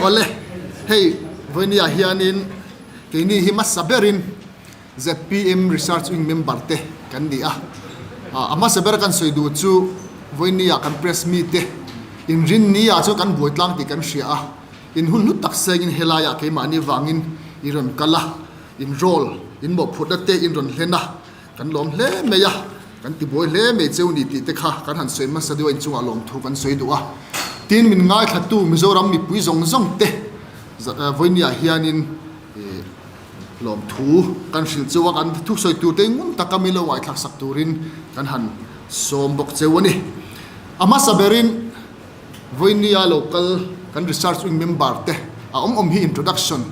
Awle, hei vawinia hianin keini hi hmasa berin zpm Research Wing member te kan ni a. A hmasa bera kan sawi duh chu vawinia kan press mite inrinni ah chuan kan buai tlang tih kan hria a. In hun hlu tak sengin helaiah keimahni vangin i rawn kal a, in role, in mawhphurhna te in rawn hlen a. Kan lawm hle mai a, kan ti buai hle mai cheu ni tih te kha kan han sawi hmasa deuh a, inchungah lawmthu kan sawi duh a. Tin, min ngaithlatu Mizoram mipui zawng zawng te vawinia hianin lawmthu kan hrilh cheu a, kan thusawi tur te ngun taka min lo ngaithlak sak turin kan han sawm bawk cheu a ni. A hmasa berin Vawinia lo kal kan research wing member te a awm awm hi introduction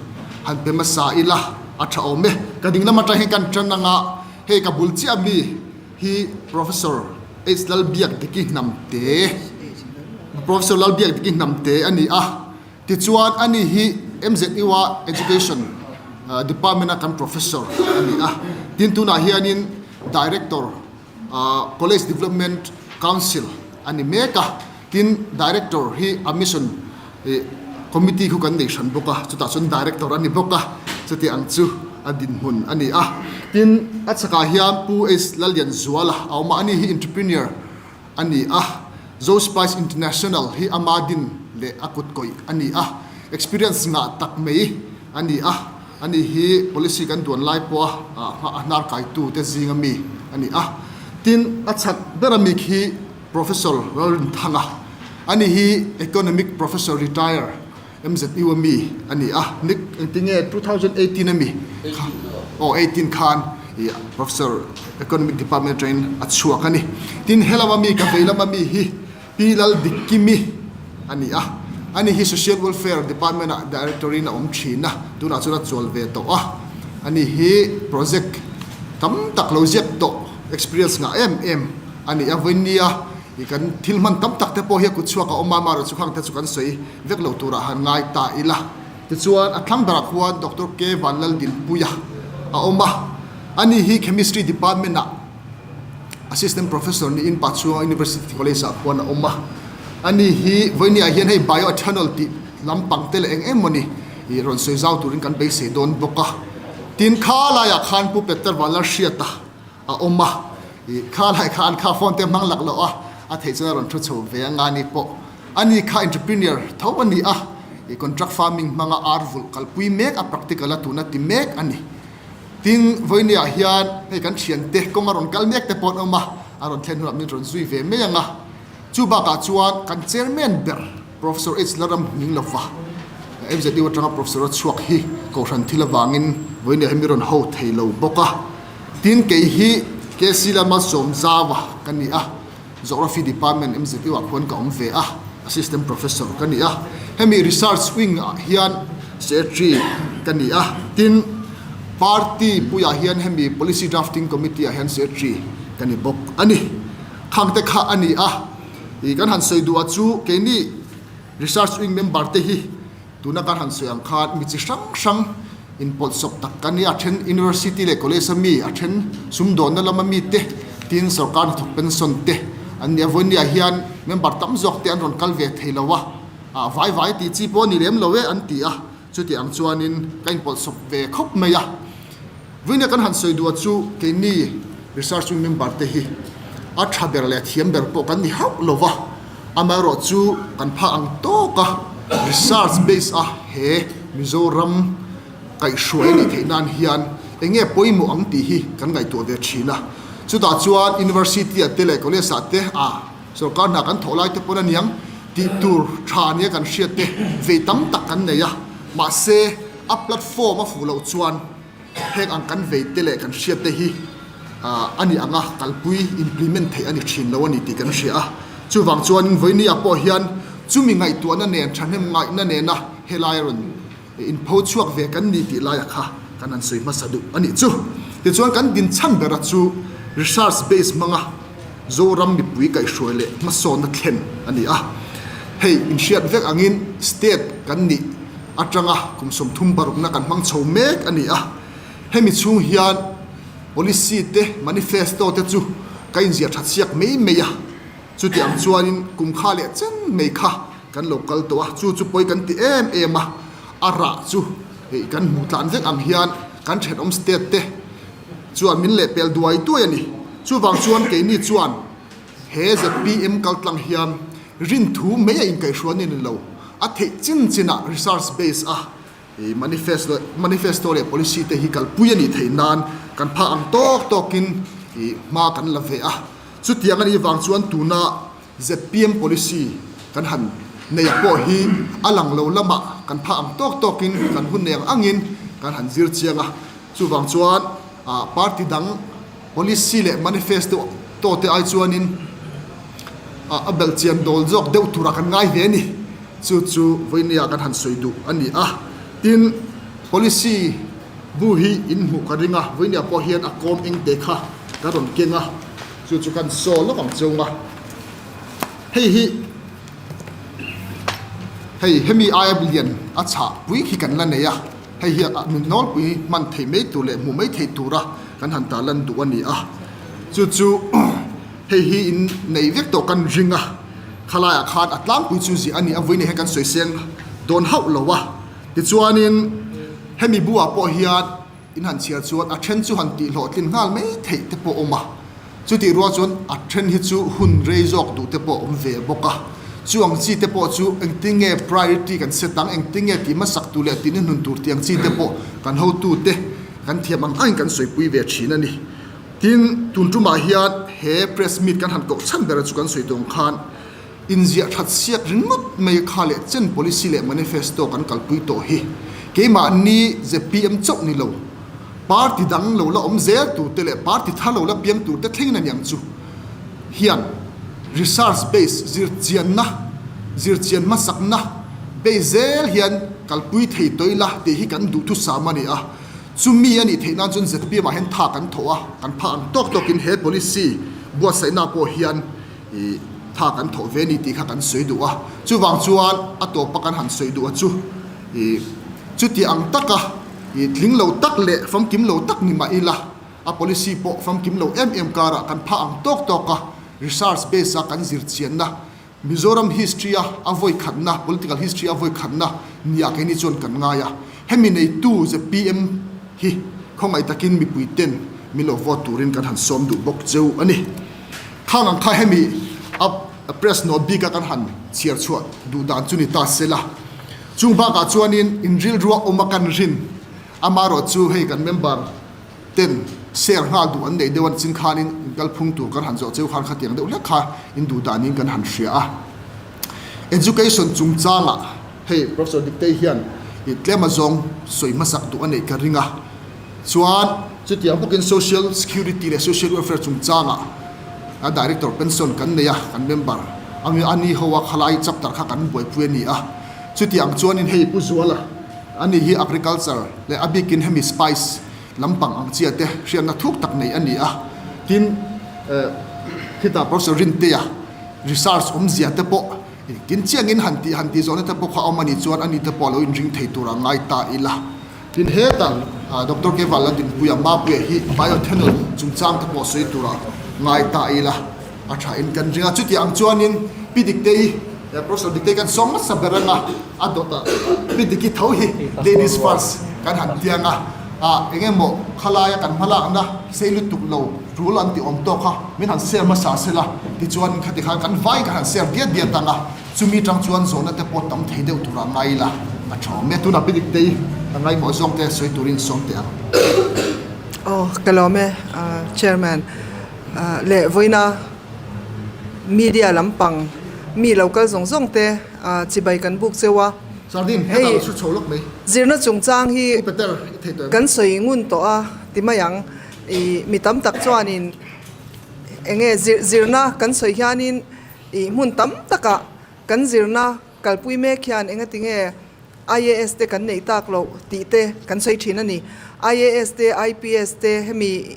han pe hmasa ila a tha awm e. Ka ding lam atang hian kan tan anga hei ka bul chiah mi hi Professor H Lalbiakdiki Hnamte Professor Lalbiakdiki Hnamte a ni a, tichuan ani hi MZU a Education Department a kan Professor a ni a, tin tunah hianin Director College Development Council a ni mek a, tin Director hi a mission committee khu kan nei hran bawk a, chutah chuan Director a ni bawk a, chuti ang chu a dinhmun a ni a. Tin, a chhakah hian Pu H Lallianzuala a awm a, ani hi entrepreneur a ni a, Zo Spice International hi ama din leh a kut kawih a ni a, experience ngah tak mai a ni a. Ani hi policy kan duan lai pawha a hnar kaitu te zinga mi a ni a. Tin, a chhak bera mi khi Professor Lalrinthanga. Ani hi Economic Professor retire MZU a mi a ni a. Nik engtinge 2018 a mi kha aw 18 khan i Professor Economic Department atangin a chhuak a ni. Tin, helama mi ka vei lama mi hi Pi Laldikkimi a ni a, ani hi Social Welfare Department ah Director in a awm thin a, tunah chuan a chual ve tawh a, ani hi project tam tak lo ziak tawh experience ngah em em a ni a, vawinia i kan thil hman tam tak te pawh hi a kut chhuak a awm a, amaherawhchu chu khang te chu kan sawi vek lo turah han ngai ta ila. Tichuan a thlang berah khuan Doctor K Vanlaldinpuia a awm a, ani hi Chemistry Department ah Assistant Professor niin Pachhunga University College ah khuan a awm a. Ani hi vawinia hian hei Bioethanol tih lampang te leh eng em mawni ih rawn sawi zau turin kan beisei dawn bawk a. Tin kha laiah khan Pu Peter Vanlalhriata a awm a, ih kha lai khan kha phone te hmang lak loh a, a theih chuan a rawn thu chho ve a nga ni pawh. Ani kha entrepreneur tho a ni a, ih contract farming hmanga ar vulh kalpui mek a practical a tuna ti mek a ni. Tin, vawinia hian hei kan thiante kawng a rawn kal mek te pawh an awm a, a rawn thlen hunah min rawn zui ve mai ang a. Chu bakah chuan kan chairman ber Professor H Laram Hminglova, MZU atanga Professor a chhuak hi Kohhran thil avangin vawinia hi mi rawn ho thei lo bawk a. Tin, kei hi KC lama Sawmzaua ka ni a, Geography Department MZU ah khuan ka awm ve a, Assistant Professor ka ni a. Hemi Research Wing ah hian Secretary ka ni a, tin Party puiah hian hemi Policy Drafting Committee ah hian Secretary ka ni bawk a ni. Khang te kha a ni a, ih kan han sawi duh ah chu keini Research Wing member te hi tuna kan han sawi ang khan mi chi hrang hrang inpawlhsawp tak kan ni a, a then University leh College a mi, a then sumdawnna lama mi te, tin sorkar hnathawk pension te an ni a, vawinia hian member tam zawk te an rawn kal ve thei lo a, ah vai vai tih chi pawh a ni lem lo e an ti a, chuti ang chuanin ka inpawlhsawp ve khawp mai a. Vawinia kan han sawi duh a chu keini research wing member te hi a tha ber leh a thiam ber pawh kan ni hauh lo va, amaherawh chu kan pha ang tawk a research base a he Mizoram kaihhruai a nih theih nan hian eng nge pawimawh ang tih hi kan ngaihtuah ve thin a. Chutah chuan University ah te leh College ah te a sorkar hna kan thawh lai te pawn aniang tih tur tha nia kan hriat te vei tam tak kan nei a, mahse a platform a fuh loh chuan Heng ang kan vei te leh kan hriat te hi a ni anga kalpui, implement, theih a ni thin lo a ni tih kan hria a. Chuvang chuanin vawinia pawh hian chumi ngaihtuahna nen, thahnem ngaihna nena helai rawn inpho chhuak ve kan ni tih laia kha kan han sawi hmasa duh a nih chu. Tichuan kan dinchhan bera chu research base hmanga Zoram mipui kaihhruai leh hmasawnna thlen a ni a. Hei inhriat vek angin state kan nih atanga kum 30 parukna kan hmang chho mek a ni a. Hemi chhung hian policy te, manifesto te chu ka inziah that siak mai mai a. Chutiang chuanin kum kha leh chen mai kha. kan lo kal tawh a, chu chu pawi kan ti em em a, a rah chu hei kan hmuh tlan vek ang hian kan thenawm state te chuan min lehpel duai duai a ni. Chuvang chuan keini chuan he zpm kaltlang hian rinthu mai a inkaihhruan a ni lo, a theih chin chinah research base a manifesto manifesto leh policy te hi kalpui a nih theih nan kan phah ang tawk tawkin hma kan la ve a. Chutiang a nih vang chuan tuna Zpm policy kan han nei a pawh hi a lang lo lamah kan phah ang tawk tawkin kan hun nei ang angin kan han zir chiang a. Chuvang chuan party dang policy leh manifesto te ai chuanin a belhchian dawl zawk deuh turah kan ngai ve a ni. Chu chu vawinia kan han sawi duh a ni a. Tin, policy bu hi in hmuh ka ring a, vawinia pawh hian a kawm eng te kha ka rawn keng a. Chu chu kan saw lawk ang cheu nga. Hei hi hei hemi aia lian a chhah pui khi kan la nei a, hei hi a min nawlpui hman theih mai tur leh hmuh mai theih tura kan han tah lan duh a ni a. Chu chu hei hi in nei vek tawh kan ring a, khalaiah khan a tlangpui chu ziah a ni a, vawiin hian kan sawi seng dawn hauh lo a. Tichuanin hemi buah pawh hian In han chhiar chuan a then chu han tihhlawhtlin nghal mai theih te pawh awm a, chutih rual chuan a then hi chu hun rei zawk duh te pawh awm ve bawk a. Chu ang chi te pawh chu engtin nge priority kan set ang, engtin nge tih hmasak tur leh tih hnuhnun tur tih ang chi te pawh kan hotute kan thiam ang angin kan sawipui ve thin a ni. Tin, tun tumah hian he press meet kan han koh chhan ber chu kan sawi tawng khan, Inziah that siak ringawt mai kha leh chen policy leh manifesto kan kalpui tawh hi keimahni zpm chauh ni lo, party dang lo la awm zel tur te leh party thar lo la piang tur te thlengin a niang chu hian research base zirchianna, zirchian hmasakna base zel hian kalpui thei tawh ila tih hi kan duhthusam a ni a. Chumi a nih theih nan chuan zpm ah hian tha kan thawh a, kan phah ang tawk tawkin he policy buatsaihna pawh hian I tha kan thawh ve ni tih kha kan sawi duh a, chuvang chuan a tawpa kan han sawi duh a chu i chuti ang taka i tling lo tak leh famkim lo tak ni mah ila a policy pawh famkim lo em em karah kan phah ang tawk tawk a, research base a kan zir chianna Mizoram history a a vawi khatna political history a vawi khatna nia keini chuan kan ngai a, hemi neitu zpm hi khawngaih takin mipui ten min lo vote turin kan han sawm duh bawk cheu a ni. Khang ang kha hemi a press note bika kan han chhiar chhuah duh dan chu ni ta se la. Chung bakah chuanin in rilrua awma kan rin amarawh chu hei kan member ten share nghal duh an nei deuh a ni chin khanin in kalphung tur kan han zawh cheu khan khatiang deuh hlek kha in duh danin kan han hria a. Education chungchangah hei Professor Diktei hian i tlem azawng sawi hmasak duh a neih ka ring a. Chuan chutiang bawkin Social Security leh Social Welfare chungchangah a Director pension kan nei a, kan member a a ni ho a khalai chapter kha kan buaipui a ni a. Chutiang chuanin hei Pu Zuala a ni hi Agriculture leh a bikin hemi spice lampang ang chia te hriatna thuk tak nei a ni a. Tin khitah Professor Rintea research awmzia te pawh tin chiangin han tih han tih zawhna te pawh kha a awm a nih chuan ani te pawh a lo inring thei tur a ngai ta ila. Tin hetah Doctor Kevala Dinpuia Mapuia hi bioethanol chungchang te pawh sawi tura ngai ta ila a tha in kan ring a. Chuti ang chuanin Pi Diktei, Professor Diktei kan sawm hmasa ber ang a, a dawtah Pi Diki tho hi ladies first kan han tiang a, ah eng emaw khalaia kan hmalakna sei lutuk lo tul an ti awm tawk kha min han share hmasa sela tichuan khati khan kan vai kan han share diat diat ang a. Chumi tang chuan zawhna te pawh tam thei deuh turah ngai ila a tha awm e. Tunah Pidik tei a ngaimawh zawk te sawi turin sawm teh ang. Aw ka lawm e Chairman leh vawiina media lampang mi lo kal zawng zawng te chibai kan buk cheu a. Sardin hetah lo hre chho lawk mai. Zirna chungchang hi kan sawi ngun tawh a ti mai ang. Ih mi tam tak chuanin eng nge zirna kan sawi hianin Ih hmun tam takah kan zirna kalpui mek hian engati nge IAS te kan neih tak loh tih te kan sawi thin a ni. IAS te, IPS te hemi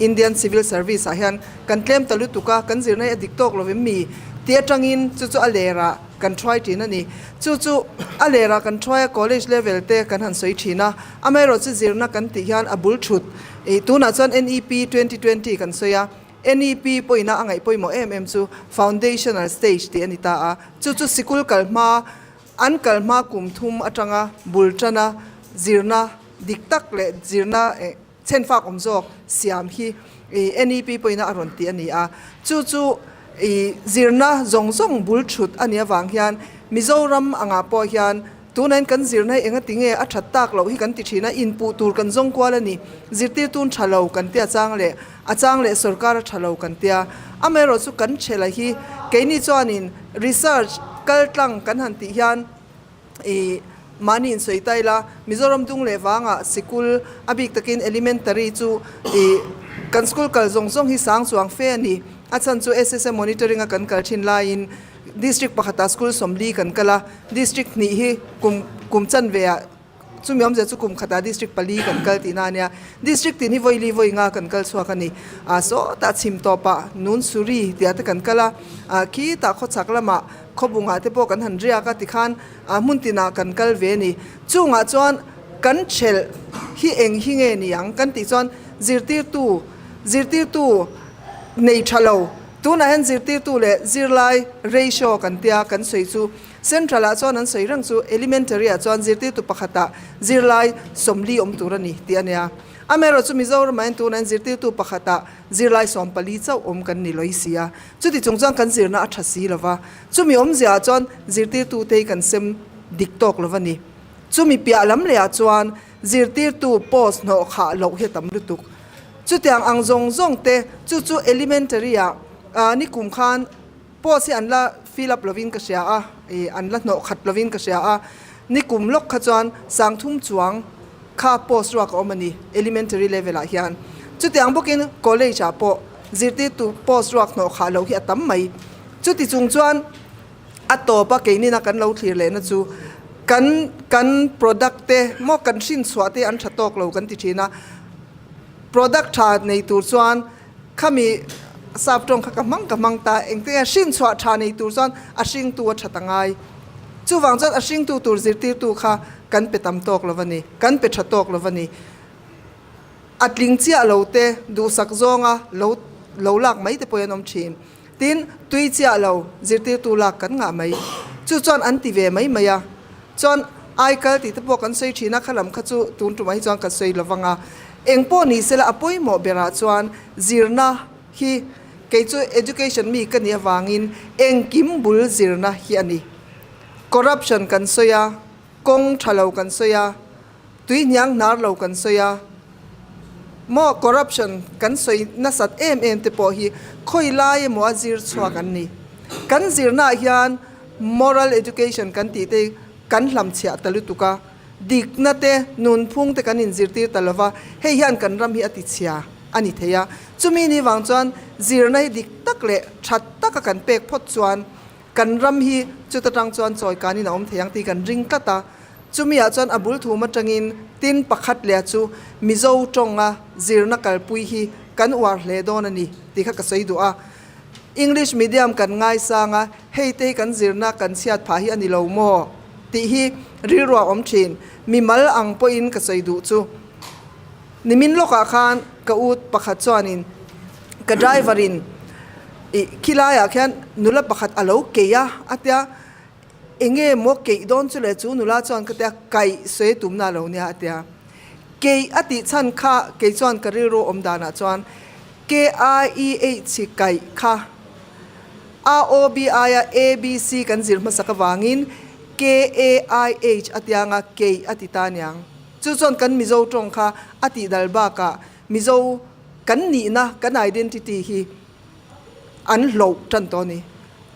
Indian Civil Service ah hian kan tlem ta lutuk a, kan zirna hi a dik tawk lo em mi tih atangin chu chu a lerah kan thuai thin a ni. Chu chu a lerah kan thuai a, college level te kan han sawi thin a, amaherawhchu zirna kan tih hian a bul thut. Ih tunah chuan NEP 2020 kan sawi a. NEP pawhina a ngaih pawimawh em em chu foundational stage tih a ni ta a, chu chu sikul kal hma an kal hma kum thum atanga bul tana zirna dik tak leh zirna chhenfak awm zawk siam hi NEP pawhina a rawn ti a ni a, chu chu zirna zawng zawng bul thut a nih avang hian Mizoram angah pawh hian Tunain kan zirna hi enga tinge a that tak loh hi kan ti thin a, inpuh tur kan zawng kual a ni. Zirtirtun tha lo kan tia chang leh a chang leh sorkar a tha lo kan tia. Amaherawh chu kan thela hi keini chuanin research kal tlang kan han tih hian ih mahni insawi ta ila Mizoram dung leh vangah sikul a bik takin elementary chu ih kan school kal zawng zawng hi sang chuang fe a ni. A chhan chu SSA monitoring a kan kal thin laiin District pakhatah school 40 kan kal a, district hnih hi kum kum chanve ah chumi awmzia chu kum khatah district pali kan kal tihna a nia. District tin hi vawi li vawi nga kan kal chhuak a ni. Ah sawtah chhim tawpah Nunsuri tih ah te kan kal a, ah khitah khawchhak lamah khawbungah te pawh kan han riak a tikhan ah hmun tinah kan kal ve a ni. Chungah chuan kan thelh hi eng hi nge ni ang kan tih chuan zirtirtu zirtirtu nei tha lo. Tunah hian zirtirtu leh zirlai ratio kan tia kan sawi chu Central ah chuan an sawi reng chu Elementary ah chuan zirtirtu pakhatah zirlai 40 awm tur a ni tih a nia. Amaherawh chu Mizoramah hian tunah hian zirtirtu pakhatah zirlai 14 chauh awm kan ni lawih si a. Chuti chung chuan kan zirna a tha si lo va. Chumi awmzia ah chuan zirtirtu te hi kan sem dik tawk lo va ni. Chumi piah lam leh ah chuan zirtirtu post hnawh khah loh hi a tam lutuk. Chutiang ang zawng zawng te chu chu elementary ah ni kum khan post hi an la fill up lovin ka hria a, ih an la hnawh khat lovin ka hria a, ni kum lawk kha chuan 3000 chuang kha post ruak a awm a ni elementary level ah hian. Chutiang bawkin college ah pawh zirtirtu post ruak hnawh khah loh hi a tam mai. Chuti chung chuan a tawp a keinina kan lo thlir lehna chu kan kan product te maw kan hrinchhuah te an tha tawk lo kan ti thin a. Product tha nei tur chuan khami sap tawng kha ka hmang ka hmang ta engtin nge hrinchhuah tha nei tur chuan a hringtu a that a ngai. Chuvang chuan a hringtu tur zirtirtu kha kan pe tam tawk lo a ni, kan pe tha tawk lo a ni. A tling chiah lo te duhsak zawnga lo lo lak mai te pawh hi an awm thin. Tin, tui chiah lo zirtirtu lak kan ngah mai. Chu chuan an ti ve mai mai a. Chuan aikal tih te pawh kan sawi thin a, kha lam kha chu tun tumah hi chuan ka sawi lo vang a. Eng pawh ni sela a pawimawh berah chuan zirna hi kei chu education mi ka nih avangin engkim bul zirna hi a ni. Corruption kan sawi a, kawng tha lo kan sawi a, Tui hniang hnar lo kan sawi a, maw corruption kan sawi nasat em em te pawh hi khawi lai emaw a zir chhuak an ni. Kan zirnaah hian moral education kan tih te kan hlamchhiah ta lutuk a, dikna te, nunphung te kan inzirtir ta lova, hei hian kan ram hi a tichhia a ni thei a. Chumi ni vang chuan zirna hi dik tak leh tha taka kan pek phawt chuan kan ram hi chuta tang chuan chawikanin a awm thei ang tih kan ring tlat a. Chumiah chuan a bul thum atangin tin pakhat leh chu Mizo tawnga zirna kalpui hi kan uar hle dawn a ni tih kha ka sawi duh a. English medium kan ngaisang a, hei te hi kan zirna kan chhiat phah hi a ni lo maw tih hi rilru a awm thin. Mimal ang pawhin ka sawi duh chu. Nimin lawkah khan ka u pakhat chuanin ka driver in ih khilaiah khian nula pakhat a lo kei a a tia. Enge maw keih dawn chu le chu nula chuan ka tia kaih sawi tumna lo nia a tia. Keih a tih chhan kha kei chuan ka rilru awm danah chuan KIEH kaih kha AOB aia ABC kan zir hmasak avangin KAIH a tia anga keih a ti ta aniang. Chu chuan kan Mizo tawng kha a tih dal bakah Mizo kan nihna kan identity hi an hloh tan tawh a ni.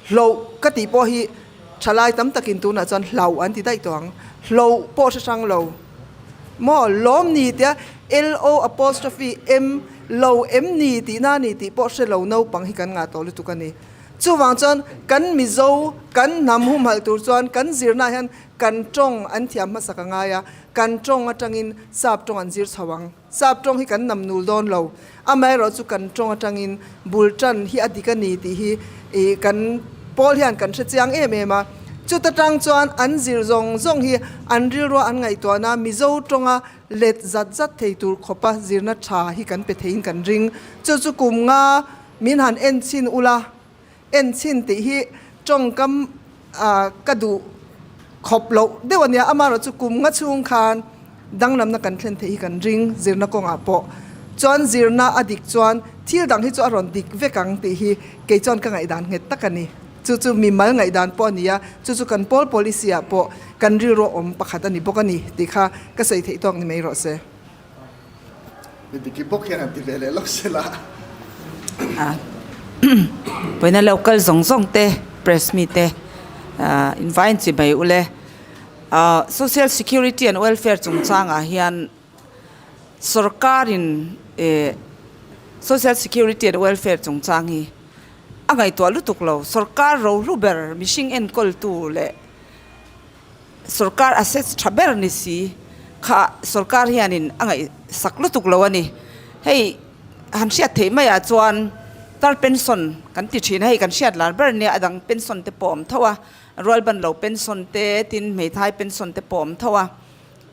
Hloh ka tih pawh hi thalai tam takin tunah chuan hloh an ti daih tawh ang. Hloh pawh hre hrang lo maw lawm ni tia L-O apostrophe M lo em ni tihna a ni tih pawh hre lo naupang hi kan ngah tawh lutuk a ni. Chuvang chuan kan Mizo kan hnam humhalh tur chuan kan zirnaah hian kan tawng an thiam hmasak a ngai a, kan tawng atangin sap tawng an zir chho ang. Sap tawng hi kan nam nul dawn lo, amaherawh chu kan tawng atangin bul tan hi a dik a ni tih hi ih kan pawl hian kan hre chiang em em a. Chuta tang chuan an zir zawng zawng hi an rilrua an ngaihtuahna Mizo tawnga let zat zat thei tur khawpa zirna tha hi kan pe theiin kan ring. Chu chu kum nga. min han en chhin ula, en chhin tih hi tawngkam ka duh khawp loh deuh a nia, amaherawh chu kum nga chhung khan danglamna kan thlen theih hi kan ring zirna kawngah pawh chuan zirna a dik chuan thil dang hi chu a rawn dik vek ang tih hi kei chuan ka ngaihdan nghet tak a ni. Chu chu mimal ngaihdan pawh a ni a, chu chu kan pawl policy ah pawh kan rilru awm pakhat a ni bawk a ni tih kha ka sawi theih tawk ni mai rawh se. Ni diki bawk hian han ti ve leh lawk se la. Vawiina lo kal zawng zawng te, press mi te invite chi mai ule. Social Security and Welfare chungchangah hian sorkarin Social Security and Welfare chungchang hi a ngaihtuah lutuk lo. Sorkar rohlu ber mihring enkawltu leh Sorkar assets tha ber ni si kha sorkar hianin a ngaihsak lutuk lo a ni. Hei han hriat theih maiah chuan tar pension kan ti thin a, hei kan hriat lar ber nia a dang pension te pawh a awm tho a, rual ban lo pension te tin hmeithai pension te pawh a awm tho a,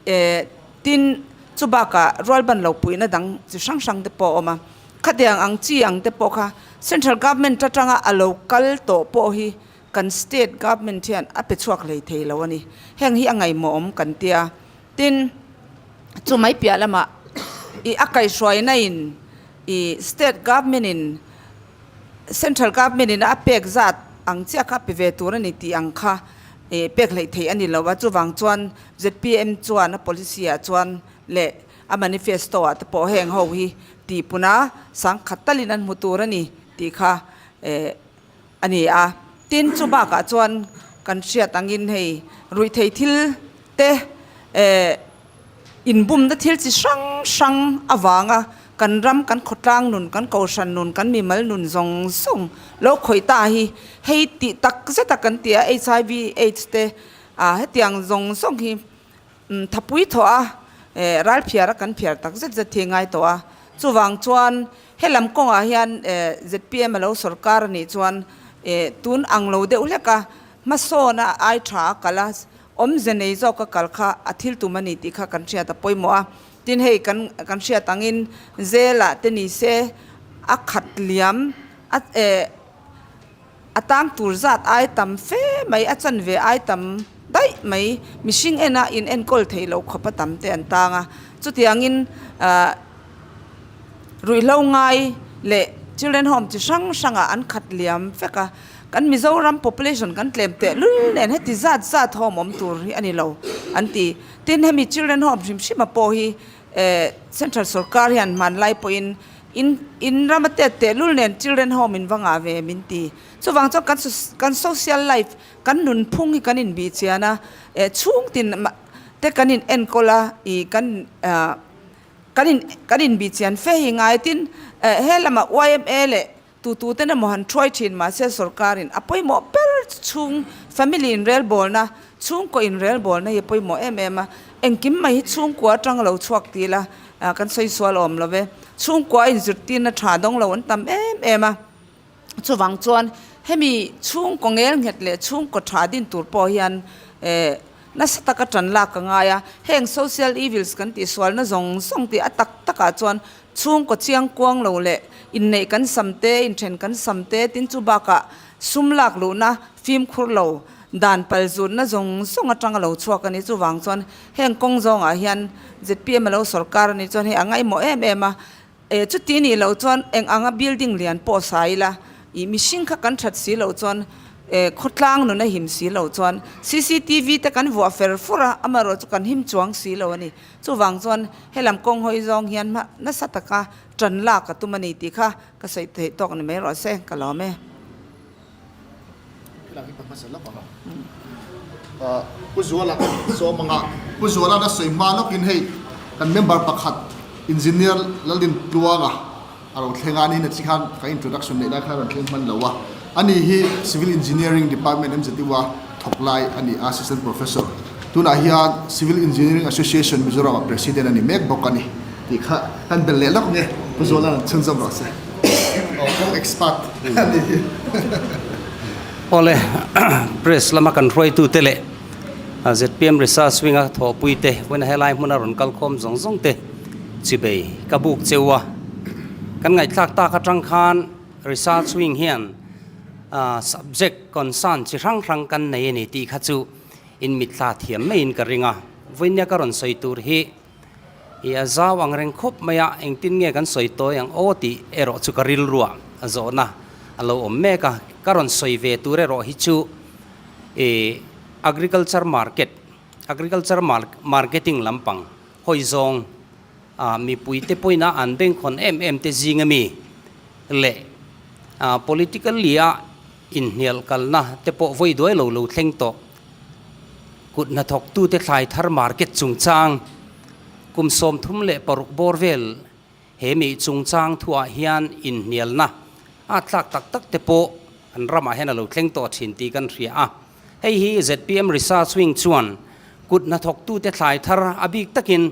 eh tin chu bakah rual ban lo puihna dang chi hrang hrang te pawh a awm a. Khatiang ang chi ang te pawh kha central government atanga a lo kal tawh pawh hi Kan state government hian a pe chhuak hlei thei lo a ni. Heng hi a ngaihmawhawm kan tia. Tin, chu mai piah lamah i a kaihhruaina in i state government in central government in a pek zat ang chiah kha a pe ve tur a ni tih ang kha i pek hleih theih a ni lo a. Chuvang chuan zpm chuan a policy ah chuan leh a manifesto ah te pawh heng ho hi tihpuna sangkhat talin an hmu tur a ni tih kha a ni a. Tin, chu bakah chuan kan hriat angin hei ruihthei thil te eh inbumna thil chi hrang hrang avanga kan ram, kan khawtlang nun, kan kohhran nun, kan mimal nun zawng zawng lo khawih ta hi hei tih tak zeta kan ti a, HIV aids te ah hetiang zawng zawng hi Thapui thawh a, ral phiar a kan phiar tak zet zet hi ngai tawh a. Chuvang chuan helam kawngah hian zpm a lo sawrkar a nih chuan tun ang lo deuh hlek a, hmasawn a ai tha a kal a, awmze nei zawk a kal kha a thil tum a ni tih kha kan hriat a pawimawh a. Tin hei kan kan hriat angin zelah te ni se a khat liam a A tang tur zat ai tam fe mai, a chanve ai tam daih mai, mihring ena in enkawl theih loh khawp a tam te an tang a. Chutiangin ruihhlo ngai leh children home chi hrang hrangah an khat liam vek a. Kan Mizoram population kan tlem teh lul nen heti zat zat home awm tur hi a ni lo an ti. Tin, hemi children home hrim hrima pawh hi central sorkar hian hmanlai pawhin In in rama tet teh lul nen children home in va ngah ve min ti. Chuvang chuan kan kan social life kan nunphung hi kan inbih chian a, eh chhung tin te kan in enkawl a ih kan ah kan in kan inbih chian fe hi ngai tin eh he lamah yma leh tu tu ten emaw han thuai thin mahse sorkar in a pawimawh ber chhung family inrelbawlna chhungkaw inrelbawlna hi a pawimawh em em a, engkim mai hi chhungkua atang lo chhuak ti ila Kan sawi sual awm lo ve. Chhungkua inzirtirna tha dawng lo an tam em em a. Chuvang chuan hemi chhungkaw ngel nghet leh chhungkaw tha din tur pawh hian nasa taka tan lak a ngai a. Heng social evils kan tih sualna zawng zawng tih a tak takah chuan chhungkaw chiang kuang lo leh inneih kan sam te, inthen kan sam te tin chu bakah sum lak luhna fimkhur lo dan pal zutna zawng zawng atanga lo chhuak a ni. Chuvang chuan Heng kawng zawngah hian zpm a lo sawrkar a nih chuan hei a ngaihmawh em em a, eh chuti nih loh chuan eng anga building lian pawh sa ila ih mihring kha kan that si loh chuan eh khawtlang nun a him si loh chuan cctv te kan vuah fer fur a, amaherawh chu kan him chuang si lo a ni. Chuvang chuan helam kawng hawi zawng hian hma nasa taka tan lak a tum a ni tih kha ka sawi theih tawk ni mai rawh se, ka lawm e. Pu Zuala kan sawm ang a, Pu Zuala'n a sawi hma lawkin hei kan member pakhat Engineer Laldin Tluanga a lo thleng a, ani hi na chi khan kan introduction neih lai khan a rawn thleng hman lo a, ani hi Civil Engineering Department MZU a thawk lai a ni a, Assistant Professor. Tunah hian Civil Engineering Association Mizoram ah President a ni mek bawk a ni tih kha kan bel leh lawk nge Pu Zuala'n chhunzawm rawh se. Aw kawng expert a ni hi. Awle, Press lama kan hruaitute leh zpm Research Wing a thawhpuite vawiin helai hmuna rawn kalkhawm zawng zawng te chibei ka buk cheu a. Kan ngaihthlak tak atang khan. Research Wing hian subject concern chi hrang hrang kan nei a ni tih kha chu in mitthla thiam maiin ka ring a. Vawinia ka rawn sawi tur hi i a zau ang reng khawp mai a, engtin nge kan sawi tawi ang aw tih erawh chu ka rilruah a zawhna a lo awm mek a. Ka rawn sawi ve tur erawh hi chu i agriculture market, agriculture marketing lampang hawi zawng a mipuite pawhin a an bengkhawn em em te zing ami leh a politically a inhnial kalna te pawh vawi duai lo lo thleng tawh. Kut hnathawktute thlai thar market chungchang kum 36 bawr vel he mi chungchang thuah hian inhnialna a tlak tak tak te pawh an ramah hian a lo thleng tawh thin tih kan hria a. Hei hi zpm Research Wing chuan kut hnathawktute thlai thar a bik takin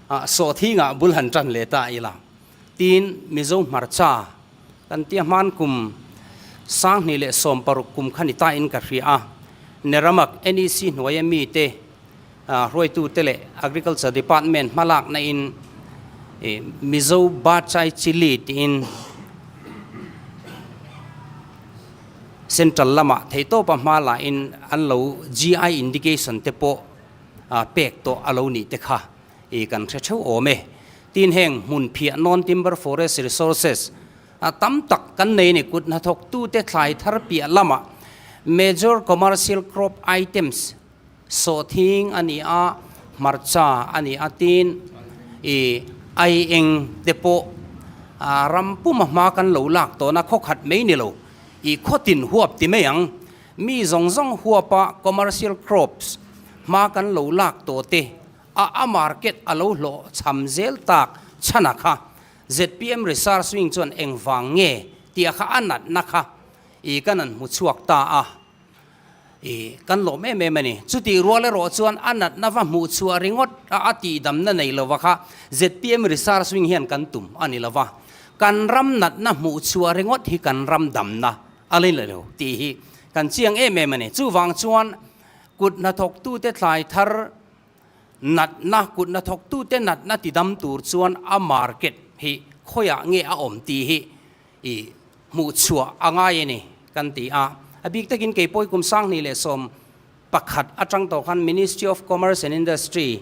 sawhthingah bul han tan leh ta ila. Tin, Mizo hmarcha kan tia hman kum 2016 kum kha ni tain ka hria a. Neramak NEC hnuaia mite hruaitute leh Agriculture Department hmalakna in Mizo Bachai Chilli tiin Central lamah theihtawpa hma la in an lo GI indication te pawh pek tawh a lo nih te kha i kan hre theuh awm e. Tin heng hmun phiah non timber forest resources a tam tak kan nei a ni. Kut hnathawktute thlai thar piah lamah major commercial crop items sawhthing a ni a, hmarcha a ni a, tin i ai eng te pawh ram puma hma kan lo lak tawhna khawkhat mai ni lo i khawtin huap ti mai ang. Mi zawng zawng huapa commercial crops hma kan lo lak tawh te a a market a lo hlawh chham zel tak chhana kha zpm Research Wing chuan engvang nge tia kha a natna kha i kan an hmu chhuak ta a i kan lawm em em a ni. Chutih rual erawh chuan a natna va hmuh chhuah ringawt a a tihdamna nei lova kha zpm Research Wing hian kan tum a ni lova kan ram natna hmuh chhuah ringawt hi kan ram damna A lei lo tih hi kan chiang em em a ni. Chuvang chuan kut hnathawktute thlai thar natna, kut hnathawktute natna tidam tur chuan a market hi khawiah nge a awm tih hi i hmuhchhuah a ngai a ni kan ti a. A bik takin kei pawh hi kum 2011 atang tawh khan Ministry of Commerce and Industry,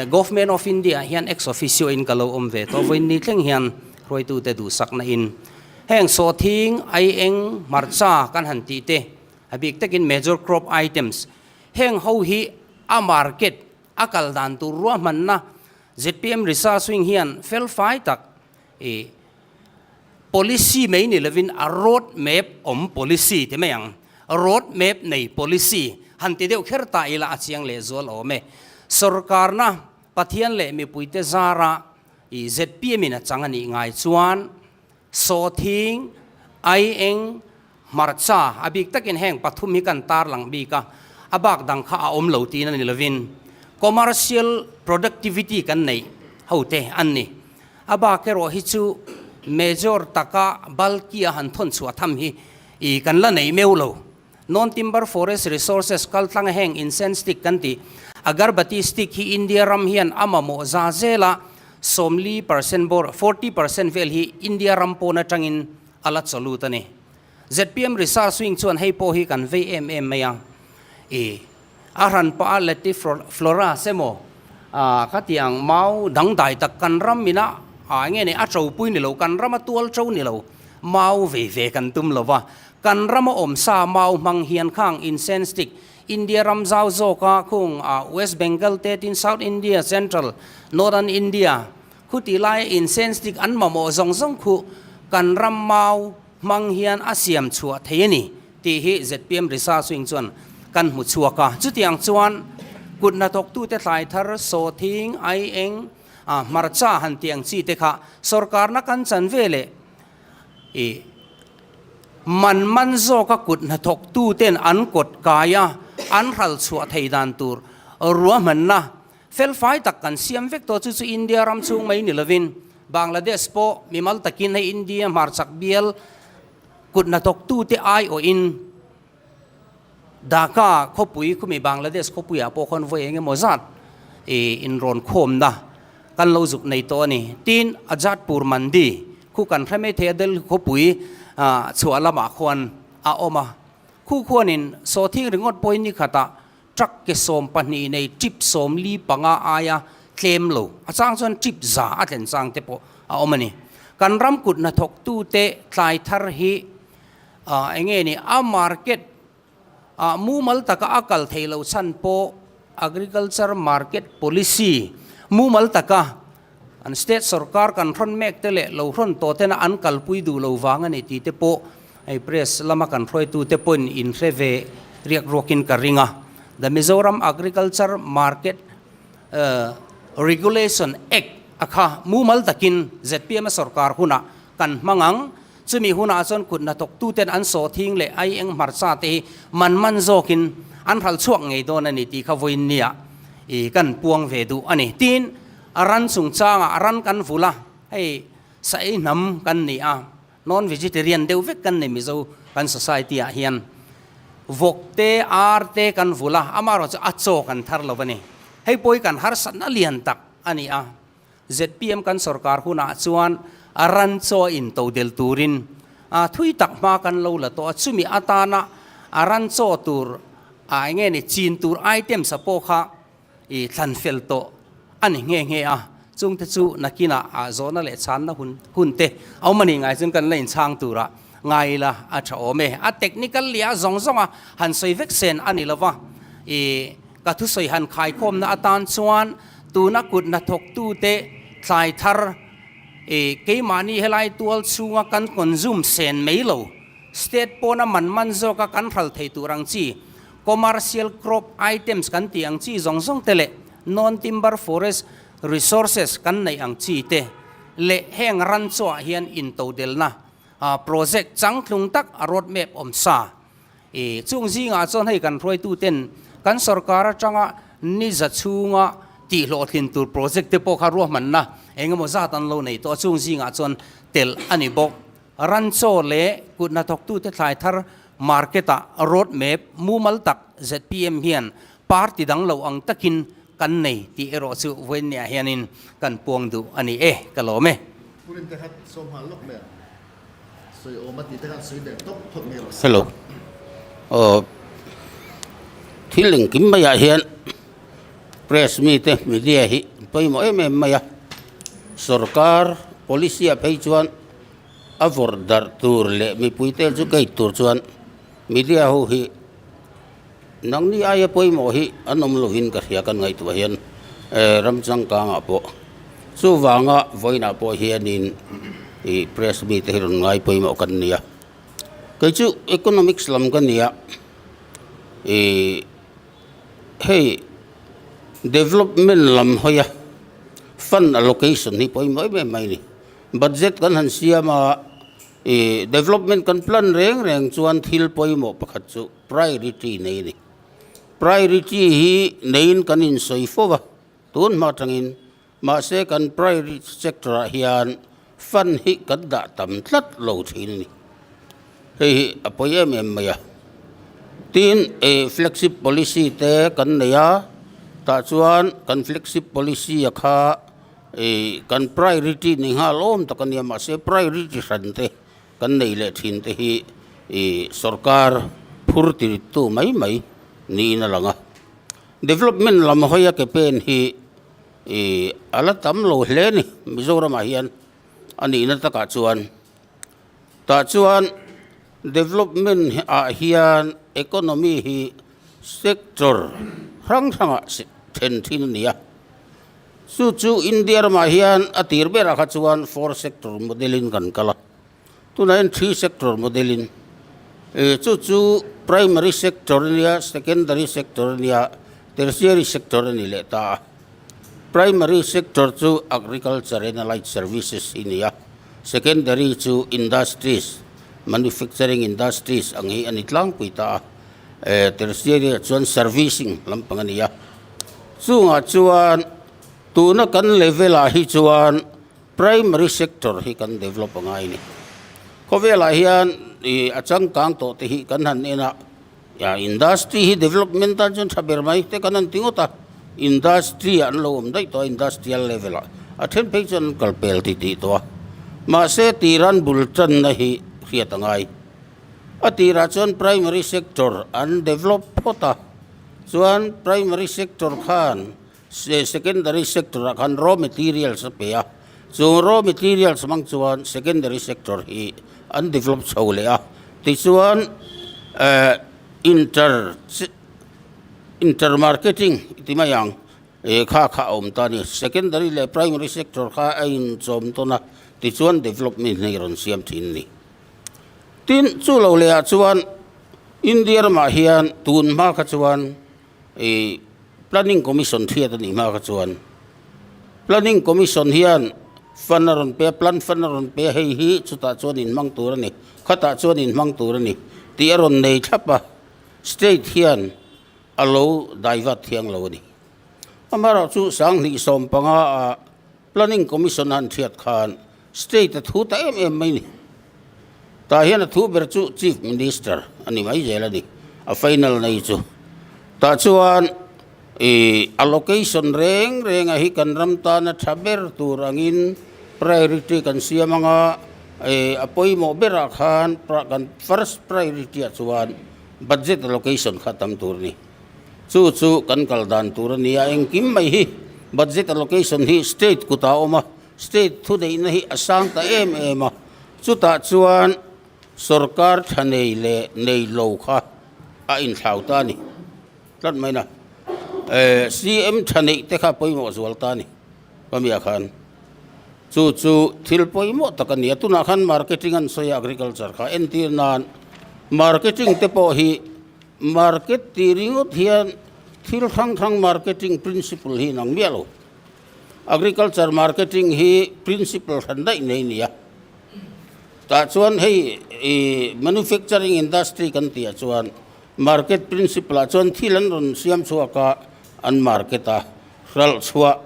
Government of India ah hian ex officio in ka lo awm ve tawh. Vawiin ni thleng hian hruaitute duhsakna in heng sawhthing, aieng, hmarcha kan han tih te, a bik takin major crop items, heng ho hi a market a kal dan tur ruahmanna zpm Research Wing hian felfai tak I policy mai ni lovin a road map awm policy ti mai ang. Road map nei policy han ti deuh kher ta ila a chiang leh zual awm e. Sorkarna Pathian leh mipuite zara i zpm in a chang a nih ngai chuan sawthing, aieng, hmarcha a bik takin heng pathum hi kan tarlang bik a, a bak dang kha a awm lo tiin a ni lovin commercial productivity kan neih ho te an ni. A bak erawh hi chu major taka bulky a han thawn chhuah tham hi i kan la nei meuh lo. Non-timber forest resources kaltlang heng incense stick kan tih agarbati stick hi India ram hian a mamawh za zela 40% bawr, 40% vel hi India ram pawn atangin a la chaw lut a ni. Zpm Research Wing chuan hei pawh hi kan vei em em mai a, i a hran pah a Latiflora emaw kha ti ang mau dangdai tak kan ram ina a enge ni a chopui ni lo, kan rama tual cho ni lo mau vei ve kan tum lo va, kan rama awm sa mau hmang hian khang incense stick India ram zau zawka khung West Bengal te tin South India, Central, Northern India Khuti laia incense stick an mamawh zawng zawng khu kan ram mau hmang hian a siam chhuah thei a ni tih hi zpm Research Wing chuan kan hmu chhuak a. Chutiang chuan kut hnathawktute thlai thar, sawthing, aieng, hmarcha han tih ang chi te kha sorkarna kan chan ve leh i man man zawka kut hnathawktuten an kawt kaia an hral chhuah thei dan tur ruahmanna Felfai tak kan siam vek tawh chu chu India ram chhung mai ni lovin Bangladesh pawh mimal takin hei India hmarchak bial kut hnathawktute aiawhin Dhaka khawpui khumi Bangladesh khawpuiah pawh khawn vawi eng emaw zat ih inrawn khawmna kan lo zuk nei tawh a ni. Tin, Ajadpur Mandi khu kan hre mai thei a Delhi khawpui. Chhuah lamah khuan a awm a. Khu khuanin sawhthing ringawt pawhin ni khatah truck ke 12 nei trip 45 aia tlem lo, a chang chuan trip 100 a tlen chang te pawh a awm a ni. Kan ram kut hnathawktute tlai thar hi eng nge ni a market ah mumal taka a kal thei lo chhan pawh agriculture market policy mumal taka an state sorkar kan hrawn mek te leh lo hrawn tawh tena an kalpui duh lo vang a ni tih te pawh hei press lama kan hruaitu te pawhin in hre ve riak ruakin ka ring a. The Mizoram Agriculture Market Regulation Act a kha mumal takin zpm a sorkar hunah kan hmang ang. Chumi hunah chuan kut hnathawktuten an sawhthing leh ai eng hmarcha te hi man man zawkin an hral chhuak ngei dawn a ni tih kha vawiin nia i kan puang ve duh a ni. Tin, a ran chungchangah a ran kan vul a, hei sa ei hnam kan ni a, non-vegetarian deuh vek kan ni Mizo kan society ah hian. Vawk te, ar te kan vul a, amaherawhchu a chaw kan thar lo a ni. Hei pawh hi kan harsatna lian tak a ni a. Zpm kan sorkar hunah chuan a ran chaw in to del turin a thui tak hma kan lo la tawh a, chumi atana a ran chaw tur a eng nge ni chin tur items a pawh kha i thlan fel tawh a ni nghe nghe a, chungte chu nakinah a zawhna leh chhanna hun hun te a awm a ni ngai chuan kan la inchhang tura ngai ila a tha awm e. A technical leh a zawng zawnga han sawi vek sen a ni lova i Ka thusawi han khaikhawmna atan chuan tuna kut hnathawktute thlai thar i keimahni helai tual chhunga kan consume sen mai lo, state pawna man man zawka kan hral thei tur ang chi, commercial crop items kan tih ang chi zawng zawng te leh non-timber forest resources kan neih ang chi te leh heng ran chawah hian intodelna project changtlung tak a road map awm sa. I chung zingah chuan hei kan hruaituten kan sorkar atanga ni za chhunga tihhlawhtlin tur project te pawh kha ruahmanna eng emaw zat an lo nei tawh a, chung zingah chuan tel a ni bawk. Ran chaw leh kut hnathawktute thlai thar market ah road map mumal tak zpm hian party dang lo ang takin kan nei tih erawh chu vawiinniah hianin kan puang duh a ni e, ka lawm e. Purin te kha sawm nghal lawk mai ang. Hello aw thil engkim maiah hian press mite media hi pawimawh em em mai a sorkar policy ah phei chuan a vawrh darh tur leh mipui te chu gate tur chuan media ho hi nangni aia pawimawh hi an awm lovin ka hria kan ngaihtuah hian eh ram changkangah pawh chuvanga vawiinah pawh hianin ih press mite hi rawn ngai pawimawh kan ni a kei chu economics lam ka ni a ih hei development lam hawi a fund allocation hi pawimawh em em mai a ni budget kan han siam a ih development kan plan reng reng chuan thil pawimawh pakhat chu. Priority nei a ni. Priority hi neiin kan insawi fo va, tun hma atangin. Mahse kan priority sector ah hian fund hi kan dah tam tlat lo thin a ni. Hei hi a pawi em em mai a. Tin, eh flagship policy te kan nei a, tah chuan kan flagship policy a kha eh kan priority ni nghal awm tak a nia, mahse priority hran te Kan nei leh thin te hi ih sorkar phur tirtu mai mai niin a lang a. Development lam hawi a ke pen hi ih a la tam lo hle a ni Mizoramah hian a nihna takah chuan. Tah chuan development ah hian economy hi sector hrang hrangah then thin a ni a. Chu chu India ramah hian a tir berah kha chuan four sector model in kan kal a, tunah hian three sector model in ih chu chu primary sector a nia, secondary sector a nia, tertiary sector a ni leh ta a. Primary sector chu agriculture and allied services hi a ni a, secondary chu industries, manufacturing industries ang hi a ni tlangpui ta a, eh tertiary ah chuan servicing lampang a ni a. Chungah chuan tuna kan level ah hi chuan primary sector hi kan develop a ngai a ni. Khawvelah hian ih a changkang tawh te hi kan han en a, industry hi development tan chuan tha ber mai te kan han ti ngawt a, industry ah an lo awm daih tawh a industrial level ah a then phei chuan an kal pel ti tih tawh a. Mahse tiran bul tanna hi. hriat a ngai. A tirah chuan primary sector an develop phawt a, chuan primary sector khan secondary sector ah khan raw materials a pe a, chung raw materials hmang chuan secondary sector hi an develop chho leh a, tichuan eh inter inter marketing ti mai ang eh kha kha a awm ta a ni. Secondary leh primary sector kha a inchawm tawn a, tichuan development hi rawn siam thin a ni. Tin, chu lo lehah chuan India ramah hian tun hma kha chuan ih Planning Commission hriat a nih hma kha chuan Planning Commission hian fund a rawn pe a, plan fund a rawn pe a, hei hi chutah chuan inhmang tur a ni, khatah chuan inhmang tur a ni tih a rawn nei thlap a, state hian a lo divert thiang lo a ni. Amaherawhchu 2015 ah Planning Commission a han hriat khan State a thu ta em em mai ni. Tah hian a thu ber chu Chief Minister a ni mai zel a ni, a final nei chu. Tah chuan ih allocation reng renga hi kan ram tana tha ber tur angin priority kan siam anga ih a pawimawh berah khan kan first priority ah chuan budget allocation kha tam tur a ni. Chu chu kan kal dan tur a ni a, engkim mai hi budget allocation hi state kutah a awm a, state thuneihna hi a sang ta em em a, chutah chuan sorkar tha nei leh nei lo kha a inthlau ta a ni tlat mai na. Eh CM tha neih te kha pawimawh zual ta a ni Pamia khan. Chu chu thil pawimawh tak a ni a, tunah khan marketing an sawi a agriculture kha entir nan marketing te pawh hi Market tih ringawt hian thil hrang hrang marketing principle hi inang miah lo. Agriculture marketing hi principle hran daih nei a ni a. Tah chuan hei ih manufacturing industry kan tih ah chuan market principle ah chuan thil an rawn siam chhuak a, an market a, hralh chhuah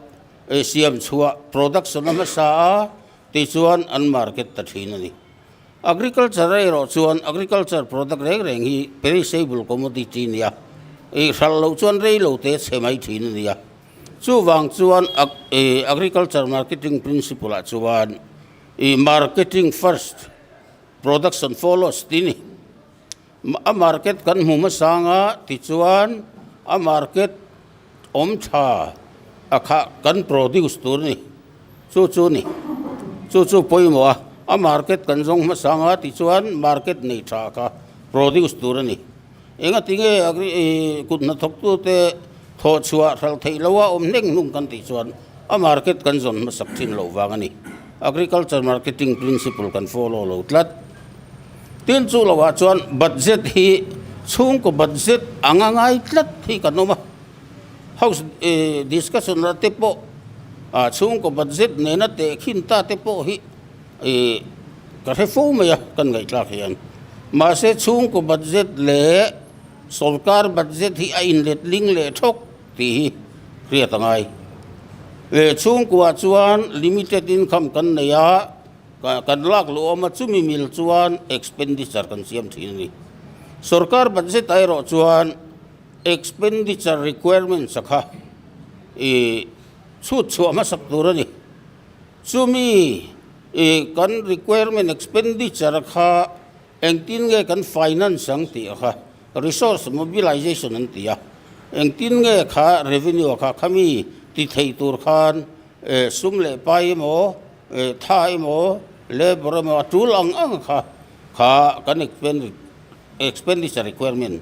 eh siam chhuah production a hmasa a tichuan an market ta thin a ni. Agriculture erawh chuan agriculture product reng reng hi perishable commodity nia, ih hralh loh chuan rei lo te chhe mai thin a nia. Chuvang chuan ih agriculture marketing principle ah chuan ih marketing first, production follows tih a ni. A market kan hmu hmasa anga tichuan a market awm tha a khah kan produce tur a ni. Chu chu ni. Chu chu pawimawh a, a market kan zawng hmasa anga tichuan market nei tha kha produce tur a ni. Engati nge agri ih kut hnathawktute thawh chhuah hralh theih loh a awm hneng hnung kan tih chuan a market kan zawn hmasak thin loh vang a ni. Agriculture marketing principle kan follow lo tlat. Tin chu lohah chuan budget hi chhungkaw budget anga ngai tlat hi kan awm a. House discussion ah te pawh chhungkaw budget nena tehkhin ta te pawh hi ka hre fo mai a kan ngaihthlak hian. Mahse chhungkaw budget leh sorkar budget hi a inletling leh thawk tih hi hriat a ngai. Chhungkua chuan limited income kan nei a. Kan lak luh awm a, chumi mil chuan expenditure kan siam thin a ni. Sorkar budget ah erawh chuan expenditure requirements a kha ih chhut chhuah hmasak tur a ni. Chumi ih kan requirement expenditure a kha engtin nge kan finance ang tih a kha resource mobilization an ti a, engtin nge kha revenue a kha khami ti thei tur khan Sum leh pai emaw, tha emaw, labour emaw a tul ang ang kha kha kan expenditure requirement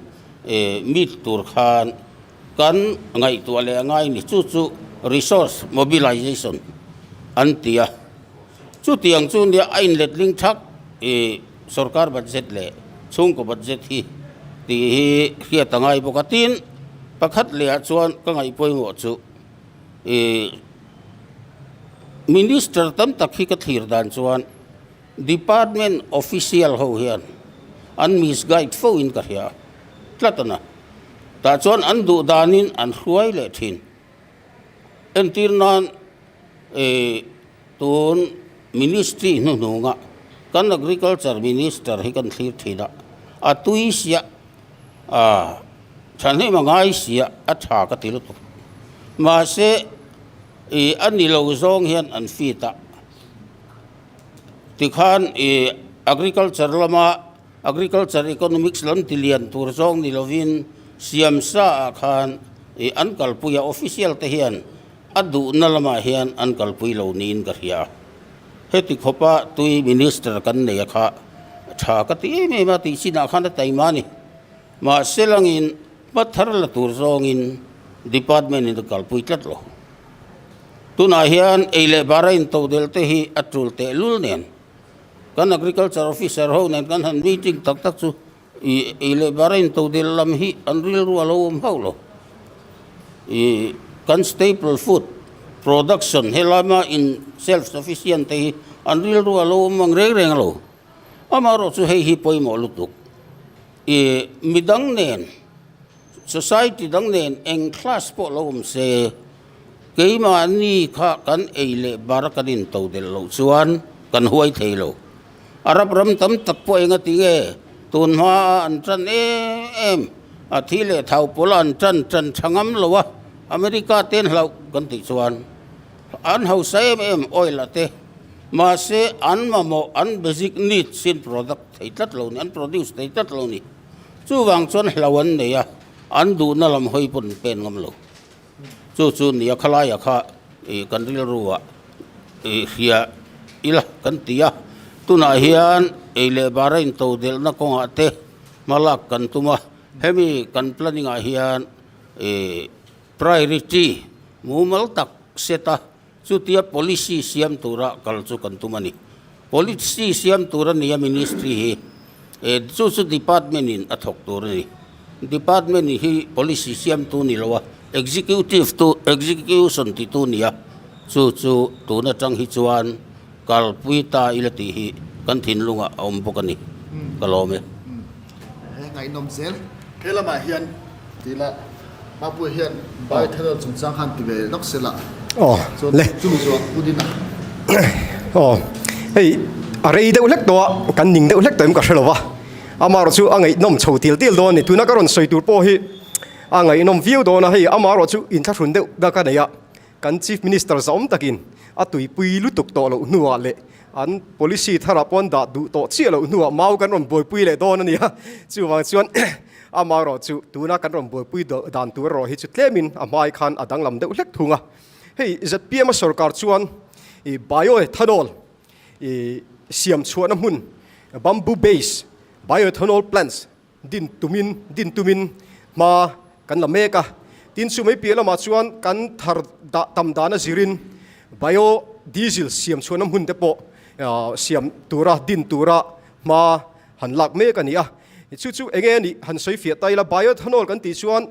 meet tur khan kan ngaihtuah leh a ngai a ni. Chu chu resource mobilization an ti a. Chutiang chu nia a inletling thak sorkar budget leh chhungkaw budget hi tih hi hriat a ngai bawk a. Tin, pakhat lehah chuan ka ngaihpawimawh chu. Ih minister tam tak hi ka thlir dan chuan department official ho hian an misguide fo in ka hria tlat a na tah chuan an duh danin an hruai leh thin entir nan ih tun ministry hnuhnunga kan agriculture minister hi kan thlir thin a a tui siah A, thahnem a ngai sia a tha ka ti lutuk. Mahse, ih a ni lo zawng hian an fit a. Tikhan ih. Agriculture lama Agriculture Economics lam ti lian tur zawng ni lovin siam sa ah khan ih an kalpui a, official te hian a duhna lamah hian an kalpui lo niin ka hria. Heti khawpa tui Minister kan nei a kha tha ka ti em em a tih chinah khan a taima a ni. Mahse langin hma thar la tur zawngin Department in a kalpui tlat lo. Tunah hian ei leh bara intodelh te hi a tul tehlul nen Kan Agriculture Officer ho nen kan han meeting tak tak chu ih ei leh bara intodelh lam hi an rilru a lo awm hauh lo. Ih kan staple food production helama in self sufficient te hi an rilru a lo awm ang reng reng lo. Amaherawh chu hei hi pawimawh lutuk. Ih midang nen Society dang nen eng class pawh lo awm se, keimahni kha kan ei leh bar kan into delh loh chuan kan huai thei lo. Arab ram tam tak pawh enga ti nge tun hmaa an tan em em a thi leh thau pawla an tan tan tha ngam lo a, America ten hlauh kan tih chuan an hausa em em oil a te mahse an mamawh an basic needs in product thei tlat lo ni an produce thei tlat lo ni. Chuvang chuan hlo an nei a, an duhna lam hawi pawn an pen ngam lo. Chu chu nia khalaia kha ih kan rilru ah ih hria ila kan ti a, tunah hian ei leh bara into delhna kawngah te hma lak kan tum a, hemi kan planning ah hian ih priority mumal tak set a chutia policy siam tura kal chu kan tum a ni. Policy siam tur a ni a ministry hi eh chu chu department in a thawk tur a ni. Department hi policy siam tu ni lo a, executive tu execution ti tu ni a, chu chu tun atang hi chuan kalpui ta ila tih hi kan thinlungah a awm bawk a ni ka lawm e. He ngaihnawm zel he lamah hian Ti la, Mapuia hian Bioethanol chungchang khan ti ve lawk se la. Aw, le. Chumi zawh Pu Dina. Aw, hei a rei deuh hlek tawh a, kan ning deuh hlek tawh em ka hre lo va. Amaherawh chu a ngaihnawm chho til til dawn a ni. Tuna ka rawn sawi tur pawh hi a ngaihnawm viau dawn a, hei amaherawh chu inthlahrun deuh dak a nei a. Kan Chief Minister zahawm takin a tuipui lutuk tawh loh hnuah leh an policy tharah pawh an dah duh tawh chiah loh hnuah mau kan rawn buaipui leh dawn a ni a. Chuvang chuan amaherawh chu tuna kan rawn buaipui dan tur erawh hi chu tlemin a hmai khan a danglam deuh hlek thung a. Hei zpm a sorkar chuan i bioethanol i siam chhuahna hmun bamboo base bioethanol plants Din tumin din tumin hma kan la mek a, tin chu mai piah lamah chuan kan thar dah tam dana zirin bio diesel siam chhuahna hmun te pawh siam tura din tura hma han lak mek a ni a. Chu chu enge a nih han sawi fiah ta ila, bioethanol kan tih chuan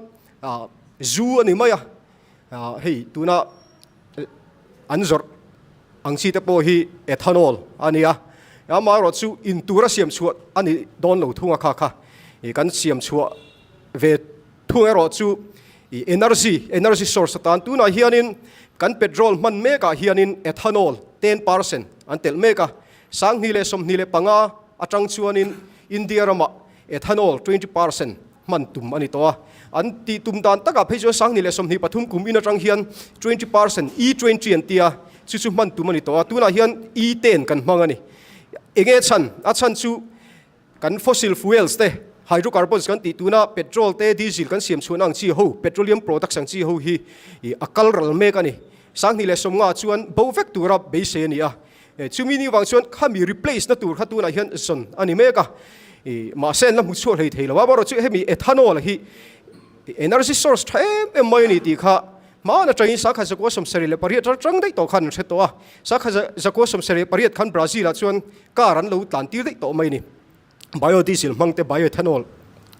zu a ni mai a, hei tuna an zawrh ang chi te pawh hi ethanol a ni a, amaherawh chu in tura siam chhuah a ni dawn lo thung a kha kha ih kan siam chhuah ve thung erawh chu ih energy energy source atan tunah hianin kan petrol hman mekah hianin ethanol 10% an telh mek a, 2025 atang chuanin India ramah ethanol 20% hman tum a ni tawh a. An tih tum dan takah phei chuan 2023 kum in atang hian 20% E20 an ti a, chu chu hman tum a ni tawh a. Tunah hian E10 kan hmang a ni. Enge chhan? A chhan chu kan fossil fuels te, hydrocarbons kan tih tuna petrol te, diesel kan siam chhuahna ang chi ho, petroleum products ang chi ho hi a kal ral mek a ni. 2050 chuan bo vek tura beisei a ni a. Chumi ni vang chuan khami replace na tur kha tunah hian zawn a ni mek a, mahse an la hmu chhuah hlei thei lo a, amaherawh chu hemi ethanol hi energy source tha em em mai a ni tih kha hmaan atangin 1978 atang daih tawh khan an hre tawh a, 1978 khan Brazil ah chuan car an lo tlan tir daih tawh mai a ni. Biodiesel hmang te bioethanol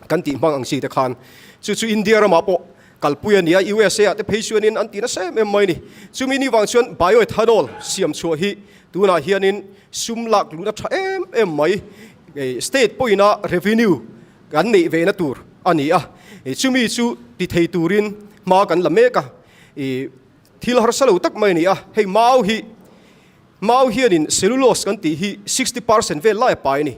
kan tih hmang ang chi te khan chu chu India ramah pawh kalpui a ni a, USA ah te phei chuanin an ti nasa em em mai a ni. Chumi ni vang chuan bioethanol siam chhuah hi tunah hianin sum lak luhna tha em em mai state pawhina revenue kan neih vehna tur a ni a, chumi chu ti thei turin hma kan la mek a, thil harsa lo tak mai a ni a, hei mau hi Mau hianin cellulose kan tih hi 60% vel lai a pai a ni.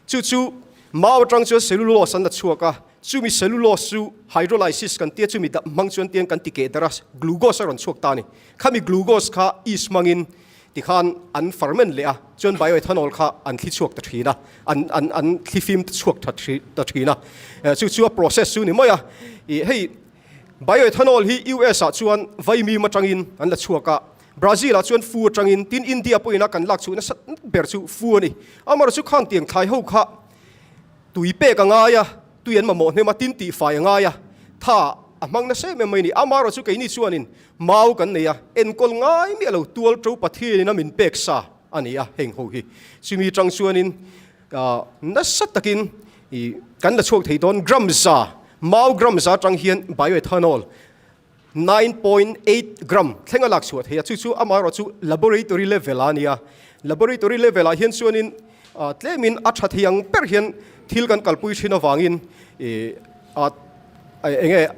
Chu chu mau atang chuan cellulose an la chhuak a, chumi cellulose chu hydrolysis kan tia chumi hmang chuan tiang kan ti keh darh a, glucose a rawn chhuak ta a ni. Khami glucose kha yeast hmangin Tikhan an ferment leh a, chuan bioethanol kha an thli chhuak ta thin a, an an an thli fim chhuak tha ta thin a. Chu chu a process chu ni mai a. Ih hei bioethanol hi US ah chuan vaimim atangin an la chhuak a, Brazil ah chuan fu atangin, tin India pawhin a kan lak chhuh nasa ber chu fu a ni. Amaherawhchu chu khang tiang thlai ho kha tui pek a ngai a, tui an mamawh hnem a, tin tihfai a ngai a, tha a hmang nasa em em mai a ni. Amaherawhchu chu keini chuanin Mau kan nei a, enkawl ngai miah lo tual to Pathianin a min pek sa a ni a, heng ho hi. Chumi tang chuanin nasa takin kan la chhuak thei dawn gram za, mau gram za tang hian bioethanol 9.8 gram thleng a lak chhuah thei a, chu chu amaherawh chu laboratory level a nia. Laboratory level ah hian chuanin tlemin a tha thei ang ber hian thil kan kalpui thin avangin eng nge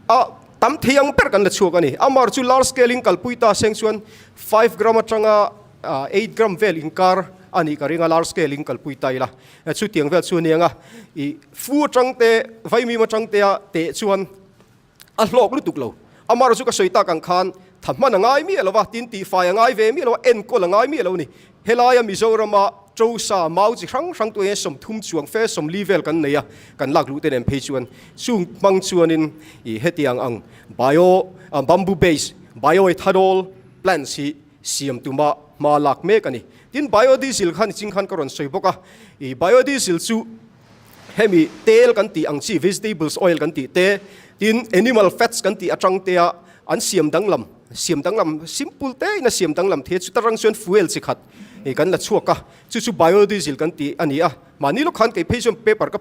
a tam thei ang ber kan la chhuak a ni. Amar chu large scale in kalpui ta seng chuan 5 gram atanga 8 gram vel inkar a nih ka ring a, large scale in kalpui ta ila. Chutiang vel chu a ni ang a, ih fu atang te vaimim atang te a teh chuan A hlawk lutuk lo. Amar chu ka sawi tak ang khan tha hman a ngai miah lo va, tin tihfai a ngai ve miah lo a, enkawl a ngai miah lo a ni. Helaia Mizorama Tosa mau chi hrang hrang tuahin 30 chuang fe 40 vel kan nei a, kan lak luh te nen phei chuan chung hmang chuanin ih hetiang ang bio bamboo base bioethanol plants hi siam tuma hma lak mek a ni. Tin biodiesel khan ching khan ka rawn sawi bawk a, ih biodiesel chu Hemi tel kan tih ang chi vegetables oil kan tih te, tin animal fats kan tih atang te a an siam danglam, siam danglam simple te in a siam danglam thei a, chuta rang chuan fuel chi khat kan la chhuak a, chu chu biodiesel kan tih a ni a. Mahni lawk khan kei phei chuan paper ka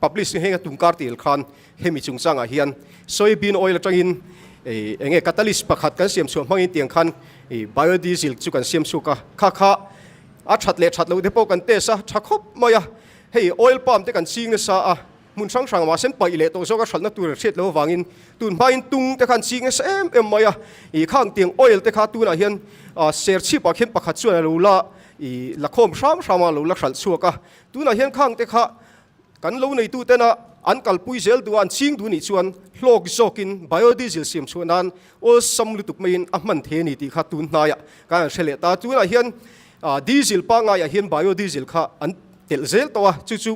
publish heng a tungkar tel khan hemi chungchangah hian soybean oil atangin eng nge catalyst pakhat kan siam chhuah hmangin tiang khan biodiesel chu kan siam chhuak a, kha kha a that leh that loh te pawh kan test a, tha khawp mai a. Hei oil palm te kan ching nasa a, hmun hrang hrang mahse an paih leh tawh zawk a hralhna tur an hriat loh avangin tun hmain tung te kha an ching nasa em em mai a, ih khang tiang oil te kha tunah hian ser chhipah khian pakhat chuan a lo la ih la khawm hram hram a, a lo la hralh chhuak a, tunah hian khang te kha kan lo neitu tena an kalpui zel duh a, an ching duh nih chuan hlawk zawkin biodiesel siam chhuah nan awlsam lutuk maiin a hman thei a ni tih kha tun hnaiah kan han hre leh ta, tunah hian Diesel pangaiah hian biodiesel kha an telh zel tawh a, chu chu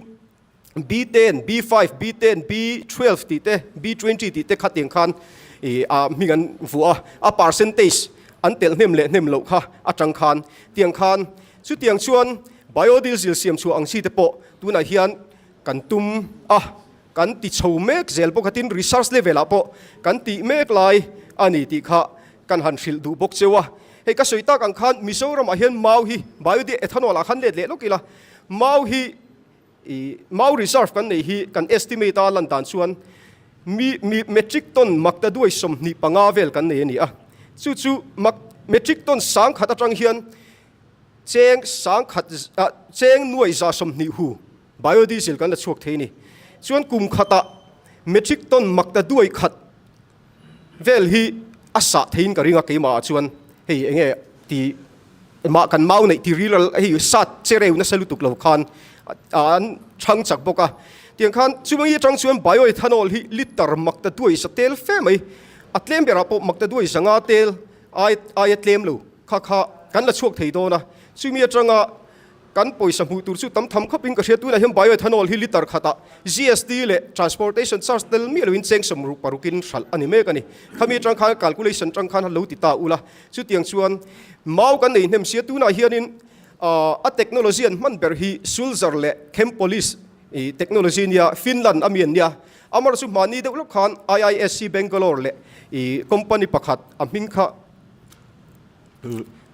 B10, B5, B10, B12 tih te, B20 tih te kha tiang khan ih a hming an vuah a, a percentage an telh hnem leh hnem loh kha atang khan tiang khan chutiang chuan biodiesel siam chhuah ang chi te pawh tunah hian kan tum a, kan ti chho mek zel bawk a, tin research level ah pawh kan tih mek lai a ni tih kha kan han hrilh duh bawk cheu a. Hei ka sawi tak ang khan Mizoramah hian mau hi bioethanol ah khan let leh lawk ila, mau hi ih mau reserve kan neih hi kan estimate a lan dan chuan mi mi metric ton makta duai 25 vel kan nei a ni a, chu chu mak metric ton 1000 atang hian cheng 1000 ah cheng nuai 120 hu biodiesel kan la chhuak thei a ni. Chuan kum khatah metric ton makta duai khat Vel hi a sah theiin ka ring a keimah ah chuan hei enge ti mah kan mau neih ti ril hei sat che reu nasa lutuk lo khan an chhang chak bawk a tiang khan chumi atang chuan bioethanol hi liter makta duai za tel fe mai a tlem berah pawh makta duai zanga tel ai aia tlem lo kha kha kan la chhuak thei dawn a chumi atanga Kan pawisa hmuh tur chu tam tham khawpin ka hria. Tunah hian bioethanol hi litre khatah GST leh transportation charge tel miah loin cheng 66in hralh a ni mek a ni. Khami atang khan calculation atang khan lo ti ta ula. Chutiang chuan mau kan nei hnem sia. Tunah hianin a technology an hman ber hi Sulzer leh Chempolis technology nia Finland a mi an nia. Amaherawhchu hmahni deuh lawk khan IISc Bangalore leh company pakhat a hming kha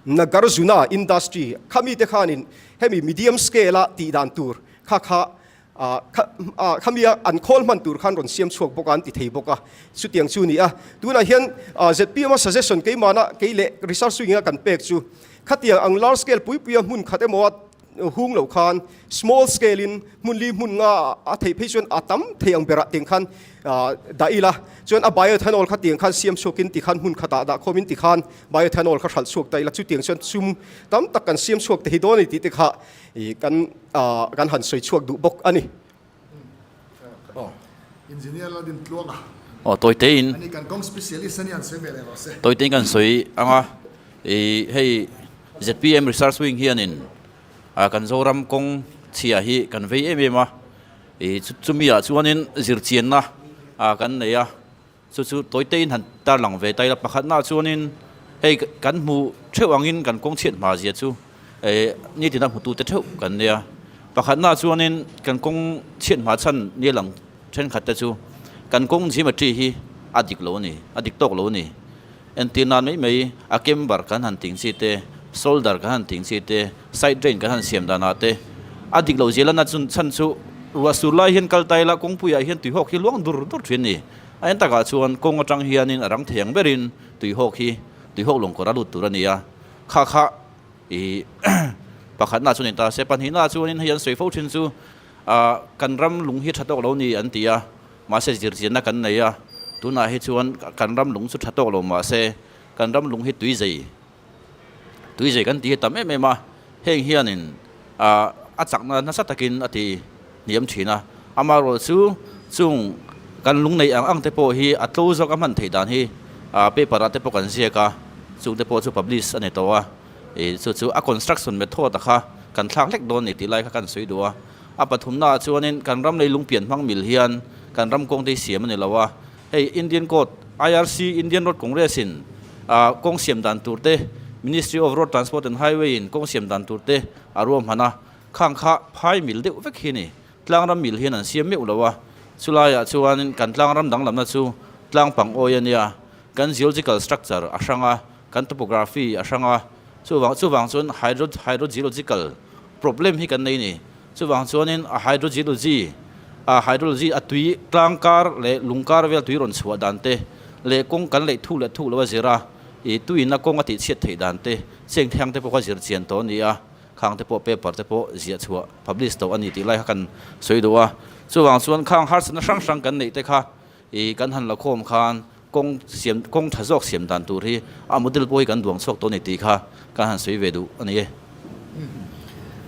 Nagarjuna industry kha mite khanin hemi medium scale a tih dan tur kha kha khami a an khawl hman tur khan rawn siam chhuak bawk a an ti thei bawk a chutiang chu ni a. Tunah hian zpm a suggestion keimahna kei leh research wing a kan pek chu khatiang ang large scale pui pui a hmun khat emaw a hung loh khan small scale in hmun li hmun nga a theih phei chuan a tam thei ang berah tiang khan dah ila chuan a bioethanol kha tiang khan siam chhuak in tikhan hmun khatah dah khawm in tikhan bioethanol kha hralh chhuak ta ila chutiang chuan sum tam tak kan siam chhuak thei dawn a ni tih te kha kan kan han sawi chhuak duh bawk a ni. Engineer Ladin Tluanga. Aw tawite in. Ani kan kawng specialist ani an sawi ve leh rawh se. Tawite in kan sawi anga i hei. Zpm Research Wing hianin kan Zoram kawng chhia hi kan vei em em a, ih chumi ah chuanin zirchianna kan nei a, chu chu tawitein han tarlang ve ta ila pakhatnaah chuanin hei kan hmu theuh angin kan kawng chhiat hma zia chu ih nitina hmutute theuh kan nia, pakhatnaah chuanin kan kawng chhiat hma chhan nia lang thenkhat te chu kan kawng geometry hi a dik lo a ni, a dik tawk lo a ni. Entir nan mai mai a camber kan han ting chi te, shoulder kan han ting chi te, side drain kan han siam danah te a dik lo zia lana chun chhan chu ruah sur lai hian kal ta ila kawngpuiah hian tuihawk hi luang dur dur thin a ni. A en takah chuan kawng atang hianin a rang thei ang berin tuihawk hi tuihawk lawngkawr a lut tur a ni a, kha kha ih pakhatna chu ni ta se. Pahnihna chuanin hei an sawi fo thin chu ah kan ram lung hi tha tawk lo ni an ti a. Mahse zirchianna kan nei a, tunah hi chuan kan ram lung chu tha tawk lo mahse kan ram lung hi tui zei, tui zei kan tih hi tam em em a, heng hianin ah a chakna nasa takin a ti hniam thin a, amaherawh chu chung kan lung neih ang ang te pawh hi a tlo zawk a hman theih dan hi ah paper ah te pawh kan ziak a, chung te pawh chu publish a ni tawh a, ih chu chu a construction method a kha kan thlak hlek dawn a ni tih lai kha kan sawi duh a. A pathumnaah chuanin kan ram lei lungpian hmang mil hian kan ram kawng te hi siam a ni lo a, hei Indian Code, IRC, Indian Road Congress in kawng siam dan tur te, Ministry of Road Transport and Highway in kawng siam dan tur te a ruahman a, khang kha phai mil deuh vek hi a ni. Tlangram mil hian an siam meuh lo a, chulaiah chuanin kan tlangram danglamna chu tlang pang awi a nia, kan geological structure a hrang a, kan topography a hrang a, chuvang chuvang chuan hydro hydrogeological problem hi kan nei a ni. Chuvang chuanin a hydrogeology a hydrology a tui tlang kar leh lung kar vel tui rawn chhuah dan te leh kawng kan leih thuk leh thuk lo a zir a, ih tuiin a kawng a tih chhiat theih dan te cheng thiang te pawh kha zir chian tawh a ni a, khang te pawh paper te pawh ziah chhuah publish tawh a ni tih lai kha kan sawi duh a. Chuvang chuan khang harsatna hrang hrang kan neih te kha ih kan han la khawm khan Kawng siam, kawng tha zawk siam dan tur hi a model pawh hi kan duang chhuak tawh a ni tih kha kan han sawi ve duh a ni e.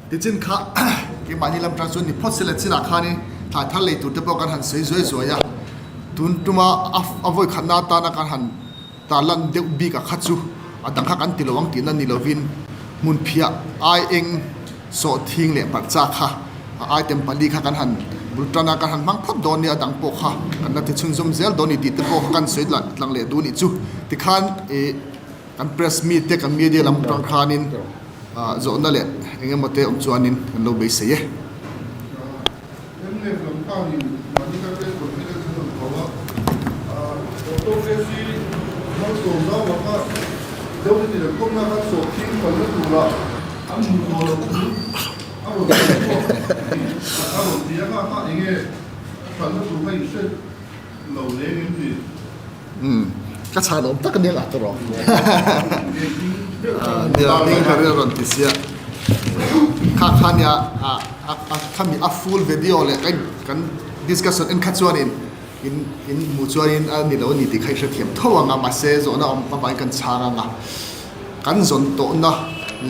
Tichin kha keimahni lam tang chuan ni phawt sela chinah khanin thlai thar lei tur te pawh kan han sawi zuai zuai a, tun tuma a vawi khatna atana kan han tarlan deuh bik a kha chu a dang kha kan ti lo ang tihna ni lovin hmun phiah ai eng Sawhthing leh parhcha kha a item pali kha kan han bul tan a, kan han hmang phawt dawn nia, a dang pawh kha kan la ti chhunzawm zel dawn ni tih te pawh kha kan sawi tlang leh duh nih chu. Tikhan ih kan press meet te kan media lam atang khanin zawhna leh eng emaw te awm chuanin kan lo beisei e. Mnf lam khanin mahni kal te confidence an rawn kau a, Doctor JC Malsawmna laka deuh te tih kawmna khan sawhthing kalna tura an hmuh tawh loh chu a rawn sawi chhuak tih a rawn ti a, kha kha enge a hralhna tur kha in hre lo reng em ni? Umm ka chhan awm tak aniang a tawrh awm. Nia hming ber in a rawn ti sia. Kha kha nia a a khami a full video leh kan kan discussion en kha chuanin in in hmuh chuanin a ni lo a ni tih kha i hrethiam tho ang a mahse zawhna awm avangin kan chhang ang a. Kan zawn tawhna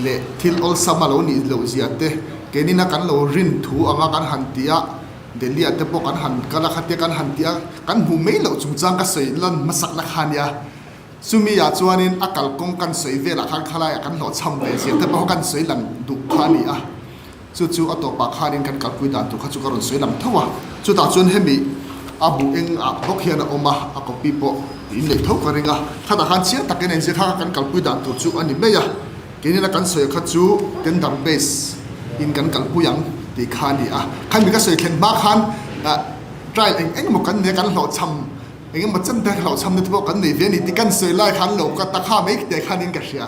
leh thil awlsam a lo nih loh zia te keinin a kan lo rin thu anga kan han ti a. Delhi ah te pawh kan han kal a khatia kan han tih a, kan hmuh mai loh chungchang ka sawi lan hmasakna kha nia. Chumi ah chuanin a kalkawng kan sawi velah khan khalaiah kan hlawhchham ve zia te pawh kan sawi lang duh kha a ni a. Chu chu a tawpah khanin kan kalpui dan tur kha chu ka rawn sawi lang tho a. Chutah chuan hemi a bu eng ah bawk hian a awm a, a copy pawh in neih tho ka ring a. Khatah khan chiang takin a inziak kha kan kalpui dan tur chu a ni mai a. Keinin a kan sawi kha chu tender base in kan kalpui ang tih kha a ni a. Khami ka sawi thlen hma khan trial eng eng emaw kan nei a, kan hlawhchham eng emaw chen te hlawhchham na te pawh kan nei ve a ni tih kan sawi lai khan lo ka ta kha mai teh khanin ka hria.